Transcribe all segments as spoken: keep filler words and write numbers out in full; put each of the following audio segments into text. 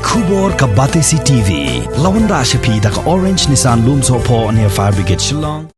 Khubor ka Batesi T V. Lawan da sha phi da ka Orange Nissan Lumsohphoh near Fire Brigade Shillong.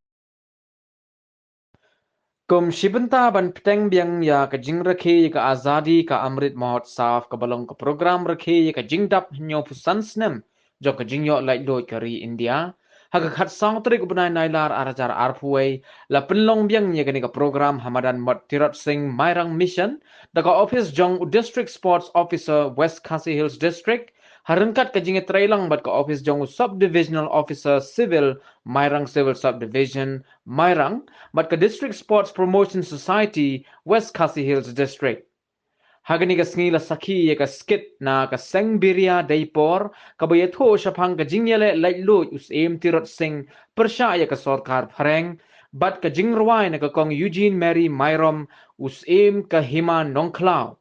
Kum shi bynta ban pteng biang ïa ka jingrakhe ïa ka Azadi ka Amrit Mahotsav kaba long ka program rakhe ïa ka jingdap hynñiewphew san snem jong ka jingïoh laitluid ka ri India. Ha ka khatsaw tarik u bnai Nailar ar hajar arphew wei la pynlong biang ïa kane ka program ha madan Mot Tirot Sing Mairang Mission da ka ophis jong u District Sports Officer West Khasi Hills District ha ryngkat ka jingïatreilang bad ka ophis jong u Sub Divisional Officer Civil Mairang Civil Subdivision Mairang bad ka District Sports Promotion Society West Khasi Hills District. Ha kane ka sngi la sakhi ïa ka skit na ka Seng Biria Deipor kaba ïathuh shaphang ka jingïaleh laitluid u Syiem Tirot Sing pyrshah ïa ka sorkar phareng bad ka jingrwai na ka Kong Eugene Mary Myrom u Syiem ka Hima Nongkhlaw.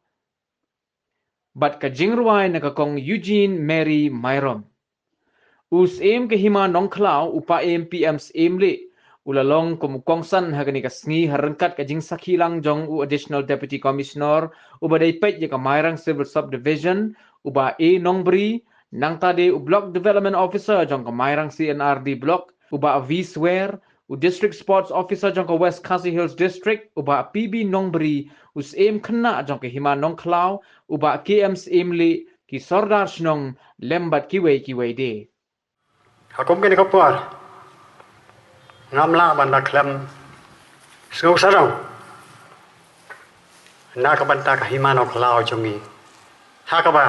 Bad ka jingrwai na ka Kong Eugene Mary Myrom. U Syiem ka Hima Nongkhlaw, u Paiem P M Syiemlieh, u la long kum u kongsan ha kane ka sngi ha ryngkat ka jingsakhi lang jong u Additional Deputy Commissioner uba dei peit ïa ka Mairang Civil Subdivision, u Bah A Nongbri, nangta de u Block Development Officer jong ka Mairang C and R D Block, u Bah V Swer, u District Sports Officer jong ka West Khasi Hills District, u Bah P B Nongbri, u Syiem Khynnah jong ka Hima Nongkhlaw, u Bah K M Syiemlieh, ki Sordar Shnong lem bad kiwei kiwei de. Ha kum kane ka por ngam lah ban da khlem sngew sarong na ka bynta ka Hima Nongkhlaw jong ngi. Ha kaba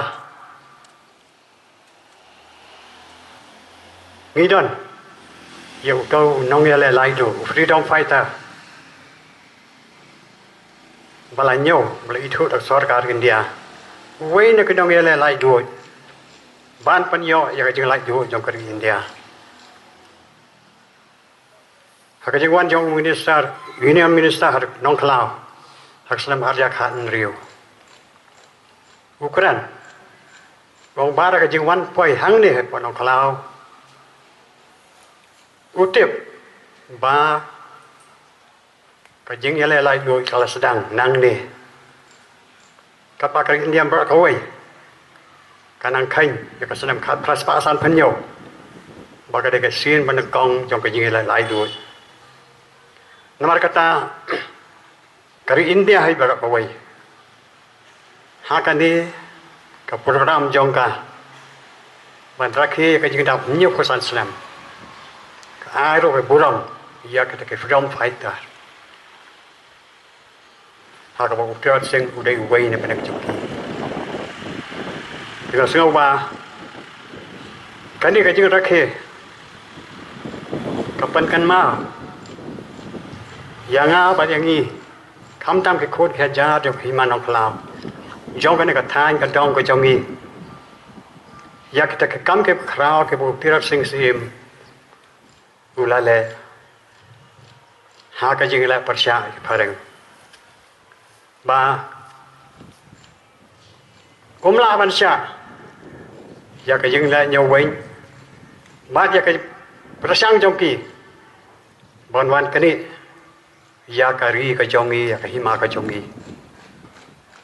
ngi don ïa uto u nongïaleh laitluid, u freedom fighter ba la ñiew, ba la ithuh da ka sorkar India. Uwei na ki nongïaleh laitluid ban pynïoh ïa ka jinglaitluid jong ka ri India. Ha ka jingwan jong u minister, Union Minister ha Nongkhlaw ha ka snem ar hajar khathynriew, u kren, u ong ba da ka jingwan poi hangne hapoh Nongkhlaw, u tip ba ka jingïaleh laitluid ka la sdang nangne. Katba ka ri India baroh kawei ka nang kheiñ ïa ka snem khatphra spah sanphew hynñiew ba ka dei ka sien ba nyngkong jong ka jingïaleh laitluid. Namar kata ka ri India hi baroh kawei ha kane ka program jong ka ban rakhe ka jingdap hynñiewphew san snem ka ai ruh ka burom ïa kita ki freedom fighter. Ha kaba u Tirot Sing u dei uwei na bynta jong ki. Te nga sngew ba kane ka jingrakhe ka pynkynmaw ïa nga bad ïa ngi, khamtam ki khun ki hajar jong ka Hima Nongkhlaw, jong kane ka thaiñ ka dong ka jong ngi, ïa kita ki kam ki khraw kiba u Tirot Sing Syiem u la leh ha ka jingleh pyrshah ïa ki phareng. Ba kum lah ban shah ïa ka jingleh ñiewweiñ bad ïa ka pyrshang jong ki ban wan knieh ïa ka ri ka jong ngi, ïa ka hima ka jong ngi.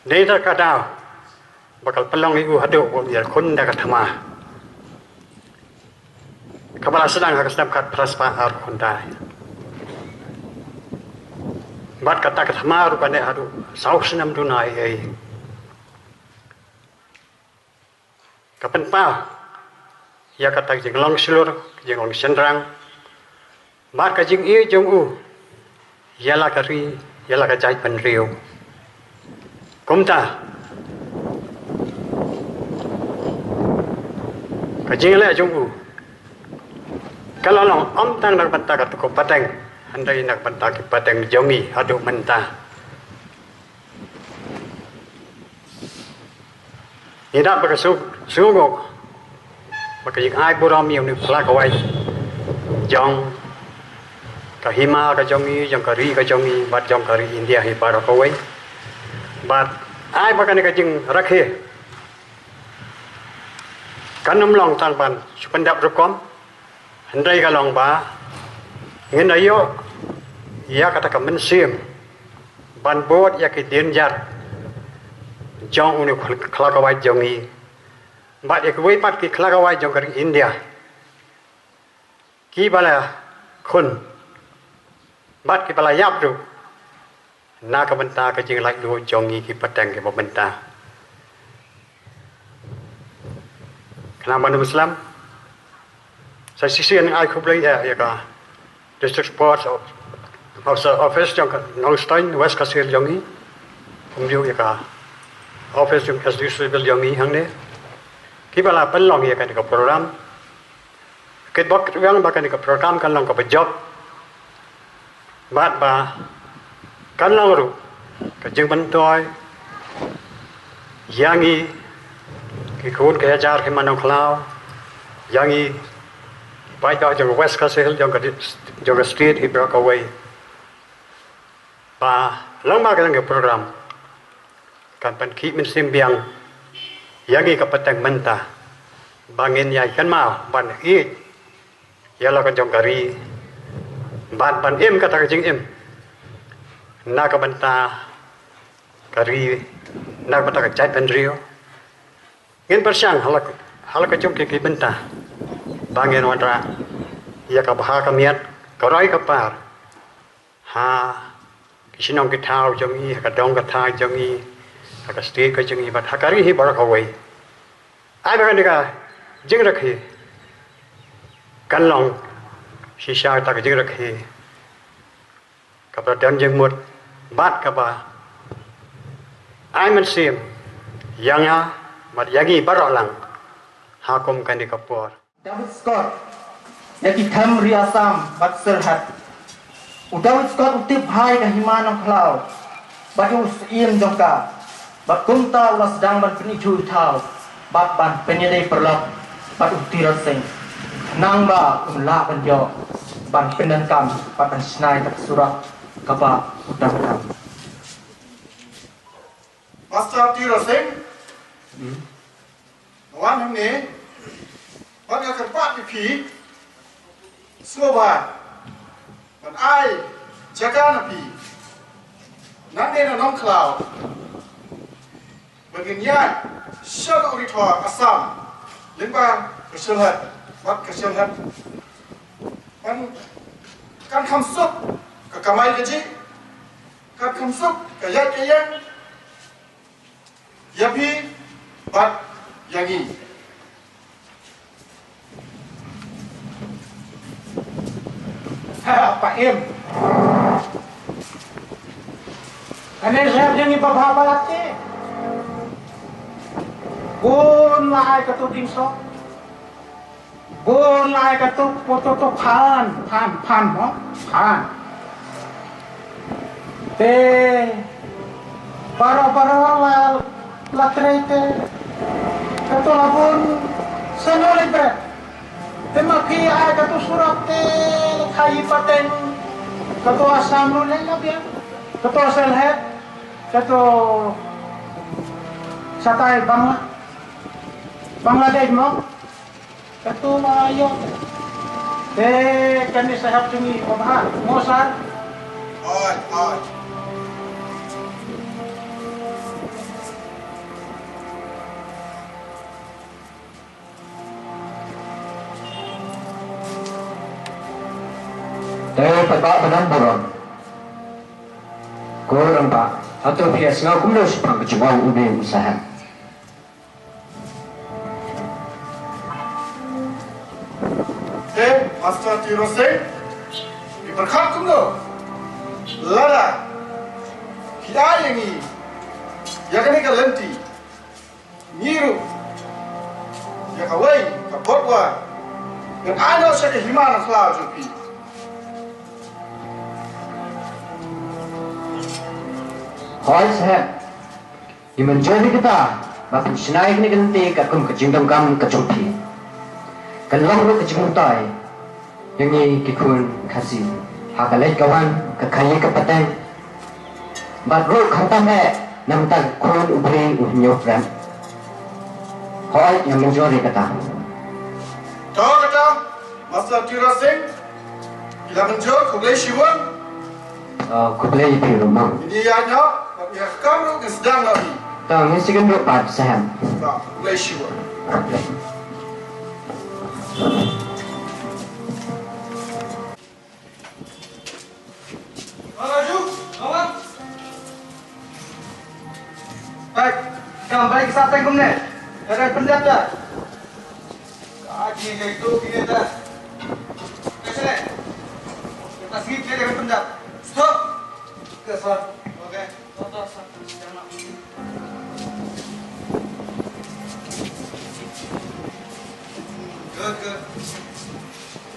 Dei da ka daw ba ka la pynlong ïa u haduh ba u ïakhun da ka thma kaba la sdang ha ka snem khatphra spah arphew khyndai. Bad kata ka thma ruh ka neh haduh saw snem duna ei ei. Ka pynpaw ïa kata ka jinglong shlur, ka jinglong shynrang bad ka jingïeit jong u ïa la ka ri, ïa la ka jaitbynriew. Kumta ka jingleh jong u ka la long ym tang na ka bynta kata ka pateng, hynrei na ka bynta ki pateng jong ngi haduh mynta. Ngi dap ba ka suk suk ba ka jingai burom ïa une u khlakawai jong ka hima ka jong ngi, jong ka ri ka jong ngi bad jong ka ri India hi baroh kawei. Bad ai ba kane ka jingrakhe kan ym long tang ban shu pyndap rukom, hynrei ka long ba ngin ïoh ïa kata ka mynsiem ban bud ïa ki dienjat jong une u khlakawai jong ngi. Bad ïa kiwei pat ki khlakawai jong ka ri India, kiba la khun bad kiba la ïap ruh na ka bynta ka jinglaitluid jong ngi ki pateng kiba mynta. Khnang ban ym slem, sa shisien ai khublei ïa, ïa ka District Sports Officer Office jong ka Nongstoiñ, West Khasi Hills jong ngi, kumjuh ïa ka office jong S D C Civil jong ngi hangne, kiba la pynlong ïa kane ka program. Kitbok kitwang ba kane ka program kan long kaba jop bad ba kan long ruh ka jingmyntoi ïa ngi ki khun ki hajar ki manong khlaw, ïa ngi paidbah jong ka West Khasi Hills, jong ka dis-, jong ka state hi baroh kawei. Ba long ba ka dang ka program kan pynkhih mynsiem biang ïa ngi ka pateng mynta, ba ngin ïai kynmaw ban ïeit ïa la ka jong ka ri, ban, ban im kata ka jingim na ka bynta ka ri, na ka bynta ka jaitbynriew. Ngin pyrshang ha la, ha la ka jong ki, ki bynta ba ngin wanrah ïa ka bha ka miat, ka roi ka par ha ki shnong ki thaw jong ngi, ha ka dong ka thaiñ jong ngi, ha ka state ka jong ngi, bad ha ka ri hi baroh kawei. Ai ba kane ka jingrakhe kan long shisha kata ka jingrakhe kaba don jingmut bad kaba ai mynsiem ïa nga bad ïa ngi baroh lang ha kum kane ka por. David Scott, ïa ki them ri Assam bad Sylhet. U David Scott u tip bha ïa ka hima Nongkhlaw bad ïa u syiem jong ka, bad kumta u la sdang ban pynithuh ithaw bad ban pynïadei paralok bad u Tirot Sing, khnang ba un lah ban ïoh ban pyndonkam bad ban shna ïa ka surok kaba u donkam. Master Tirot Sing, hmm, nga wan hangne bad nga kyrpad ïa phi, sngewbha ban ai jaka na phi nangne na Nongkhlaw, ba ngin ïaid sha ka Ri Thor Assam lyngba ka Sylhet bad ka Sylhet. Kan, kan kham suk ka kamai kajih, kan kham suk ka ïaid ka ïeng ïa phi bad ïa ngi. Ha, pa im. Kane sep jong ngi ba bha ba late. Bun la ai katu dieng soh. Bun la ai katu, poto to phan, phan, phan mo, phan. Te baroh baroh la, la trei te. Katu la bun sngewlem bret. Te ma phi ai katu surok te la khaïi pateng. Katu Assam ruh lei la biang. Katu Sylhet. Katu shatai Bangla, Bangladesh mo. Katu ma ïoh. Te kane sahep jong ngi ba bha mo sir. Hooid, hooid. Te paidbah ba nam burom. Ko rangbah, hato phi ïa sngew kumno shaphang ka jingong une u sahep? Te Master Tirot Sing, phi pyrkhat kumno? Lada phi ai ïa ngi ïa kane ka lynti, ngi ruh ïa kawei ka botwa ngan ai noh sha ka hima Nongkhlaw jong phi. Hooid sahep. Ngi mynjur ïa kata, ba phin shna ïa kane ka lynti katkum ka jingdonkam ka jong phi. Kan long ruh ka jingmyntoi ïa ngi ki khun Khasi ha ka leit ka wan, ka khaïi ka pateng. Bad ruh khamtam eh na bynta ka khun u briew u hynñiew prem. Hooid, nga mynjur ïa kata. To kata, Master Tirot Sing, phi la mynjur, khublei shibun. Ah, khublei ïa phi ruh mo. Ngin ïaid noh, bad ïa ka kam ruh ngin sdang noh hi. To, ngin sa ïakynduh pat sahep. Bless you. Baik, kam balik sa teng kumne. Ada pendap dah. Kaji dia itu kini dah. Kasih. Kita sini dia dengan pendap. Stop. Ke, sir. Okay. Good, good.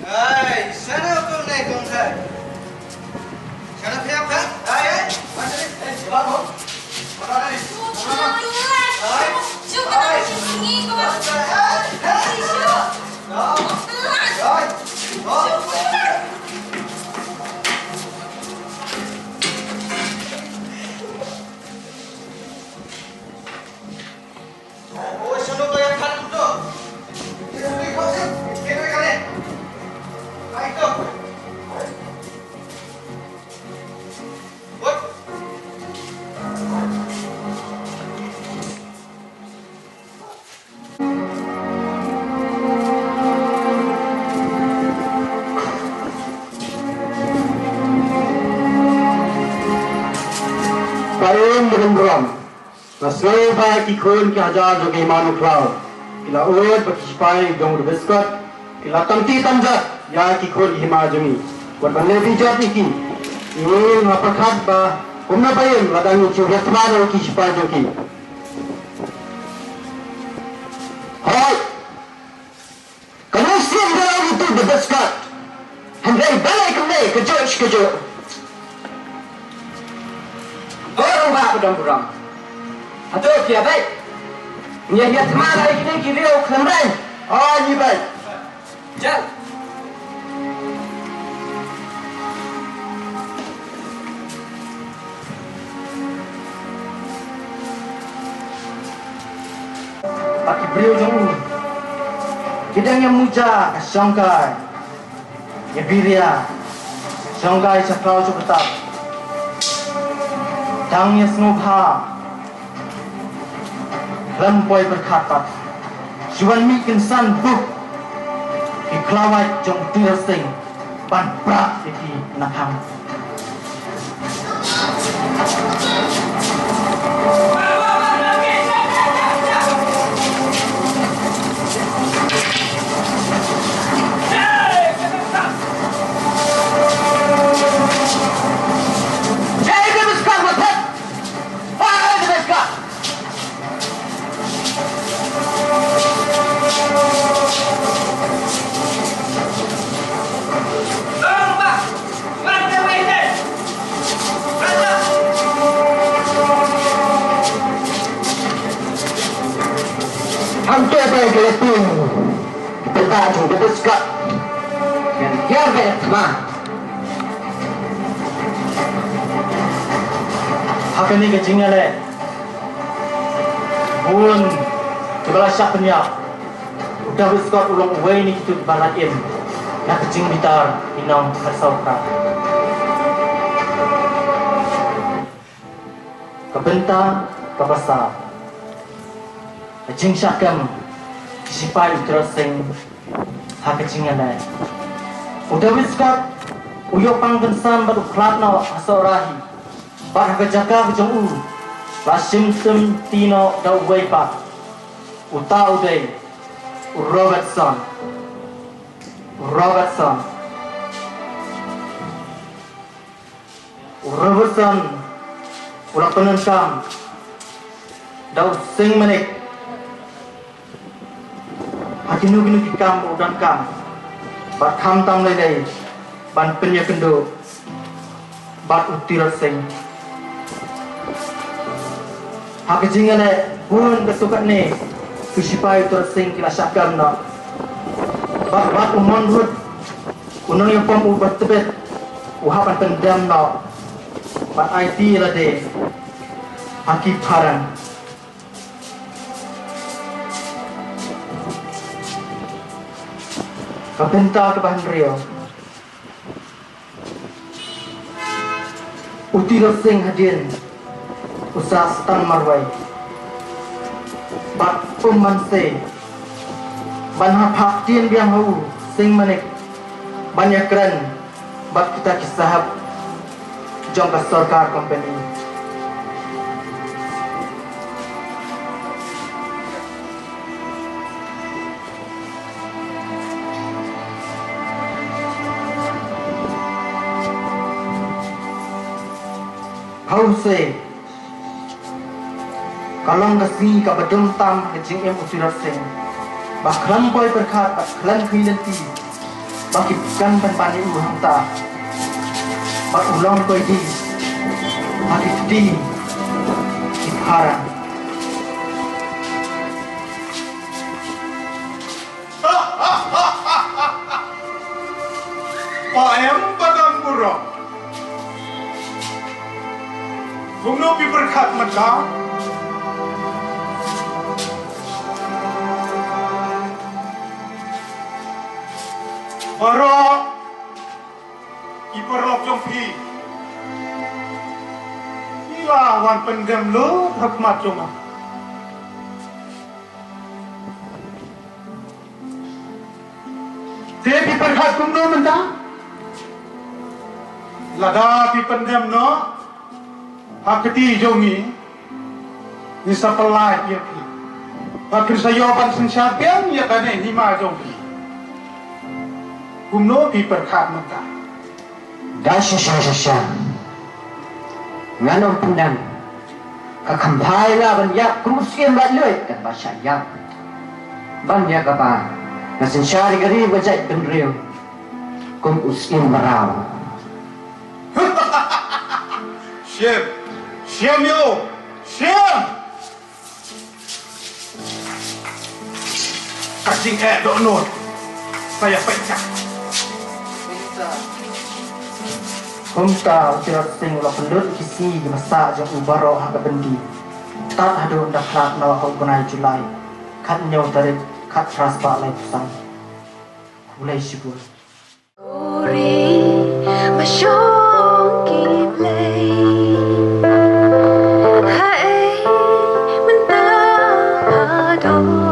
Hey, shut up, don't let, don't let. Shut up, shut up, shut up. Hey, hey, what is it? Hey, what is it? What is it? Hey, hey. Hey, hey. Hey, hey. Paiem bad burom. Nga sngew ba ki khun ki hajar jong ka hima Nongkhlaw ki la ud ba ki sipai jong u David Scott ki la tam ti tam jat ïa ki khun ki hima jong ngi. Wat ban leh bijot ïa ki. Ngi nga pyrkhat ba kumno paiem lada ngi ju ïa thma da ki sipai jong ki. Hooid. Ka nongsiej ba la ong ïa u David Scott. Hynrei balei kumne kajuh shi kajuh. Ko rangbah ba don burom. Hato phi ïa beit? Ngi ïa thma da kine ki riew khlem rem. Ai ngi beit. Jan. Bad ki briew jong u ki dang ïa muja ka shongkai, ïa biria shongkai sha khlaw sha kata. Dang ïa sngewbha lem poi pyrkhat pat. Shu wan mih kynsan buh ki khlawait jong u Tirot Sing ban prah ïa ki na kham. Hangto ba ka la pun. Pynban jong ka David Scott. Ngan hiar bad thma. Ha kane ka jingïaleh, bun kiba la shah pynïap. U David Scott u long uwei na kito kiba la im na ka jingbitar ki nong khatsaw phra. Ka bynta kaba saw. Ka jingshah kam ki shipai u Tirot Sing ha ka jingïaleh. U David Scott u ïoh pang kynsan bad u khlad noh ha Sohra hi. Bad ha ka jaka ka jong u la shim tymmen noh da uwei pat. Uta u dei u Robertson. U Robertson. U Robertson u la pyndonkam da u Sing Manik ha kino kino ki kam ba u donkam, bad khamtam lei lei ban pynïakynduh bad u Tirot Sing. Ha ka jingïaleh bun katto katne ki shipai u Tirot Sing ki la shah kam noh. Bad wat u Mon Ruth, u nongïalam uba tbit, u hap ban pyndem noh bad aiti ïa lade ha ki phareng. Ka bynta kaba hynriew. U Tirot Sing hadien u sa stad marwei bad Kum man se ban hap hap ktien biang ha u Sing Manik ban ïakren bad kita ki sahep jong ka sorkar company. Hau se ka long ka sngi kaba dum tam ha ka jingim u Tirot Sing, ba khlem poi pyrkhat bad khlem khlei lynti ba ki khlem ban ban ïa u hangta, bad u long koi di ha ki kti ki pharang. Ba em ba dang burom. Kumno phi pyrkhat mynta? Baroh ki paralok jong phi ki la wan pyndem lut ha khmat jong nga. Te phi pyrkhat kumno mynta? Lada phi pyndem noh ha kti jong ngi, ngi sa pynlait ïa phi. Ba phin sa ïoh ban synshar biang ïa kane hima jong phi. Kumno phi pyrkhat mynta? Da shisha shisha ngan ym pyndem. Ka kham bha ïa nga ban ïap kum u syiem ba luid, kan ba shah ïap ban ïa kaba nga synshar ïa ka ri ba jaitbynriew kum u syiem mraw. Shim, shim ïa u, shim. Ka jingeh dohnud sa ïa peit ka. Kumta u Tirot Sing u la pynlut ki sngi ki basa jong u baroh ha ka byndi. Tad haduh ynda khlad noh ha u bnai July, khathynñiew tarik, khatphra spah laiphew san. Khublei shibun. Uri ma shong ki blei. Haei mynta pha don.